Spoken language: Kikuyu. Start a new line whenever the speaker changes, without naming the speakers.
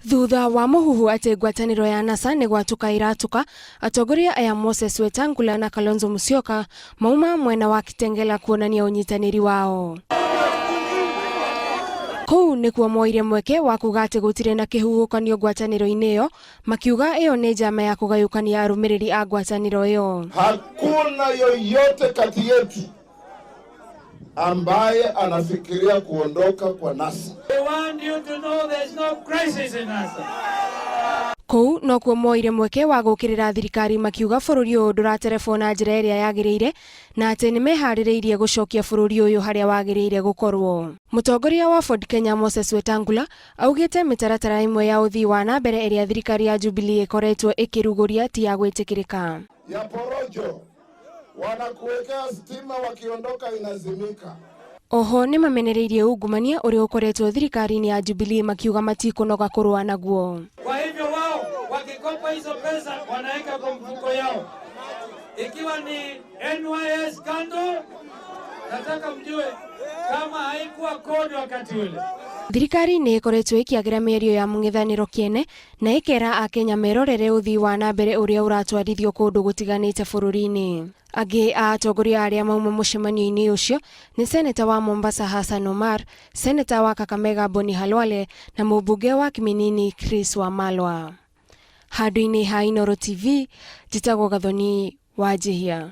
Thutha wa mũhuhu atĩ ngwatanĩro ya NASA nĩ gwatũka ĩratũka, atongoria aya Moses Wetangula na Kalonzo Musyoka mauma mwena wa Kitengela kuonania ũnyitanĩri wao. Kũu nĩkuo moire mweke wa kuga atĩ gũtirĩ na kĩhuhũkanio ngwatanĩro-inĩ ĩyo, makiuga ĩyo nĩ njama ya kũgayũkania arũmĩrĩri a ngwatanĩro ĩyo.
Hakuna yoyote kati yetu ambaye anafikiria kuondoka kwa NASA.
We want you to know there's no crisis in NASA.
Kũu nokuo moire mweke wa gũkĩrĩra thirikari makiuga bũrũri ũyũ ndũraterebwo na njĩra ĩrĩa yagĩrĩire na atĩ nĩmeharĩrĩirie gũcokia bũrũri ũyũ harĩa wagĩrĩire gũkorwo. Mũtongoria wa Ford Kenya Moses Wetangula augĩte mĩtaratara ĩmwe ya ũthii wa na mbere ĩrĩa thirikari ya Jubilee ĩkoretwo ĩkĩrugũria ti ya gwĩtĩkĩrĩka.
Ya porojo wanakuwekea stima wakiondoka inazimika.
Oho nĩmamenereirie ungumania ũrĩa ũkoretwo thirikari-inĩ ya Jubilee makiuga matikũnoga kũrũa naguo.
Kwa hivyo wao wakikopa hizo pesa wanaweka kwa mfuko yao, ikiwa ni NYS scandal. Nataka mjue kama haikuwa kodi wakati ule.
Thirikari nĩ ĩkoretwo ĩkĩagĩra mĩario ya mũng'ethanĩro kĩene na ĩkera akenya merorere ũthii wa na mbere ũrĩa ũratwarithio kũndũ gũtiganĩte bũrũri-inĩ. Angĩ a atongoria arĩa mauma mũcemanio-inĩ ũcio nĩ seneta wa Mombasa Hassan Omar, seneta wa Kakamega Boni Khalwale na mũmbunge wa Kiminini Chris Wamalwa. Handũ-inĩ ha Inooro TV, njĩtagwo Gathoni Wanjihia.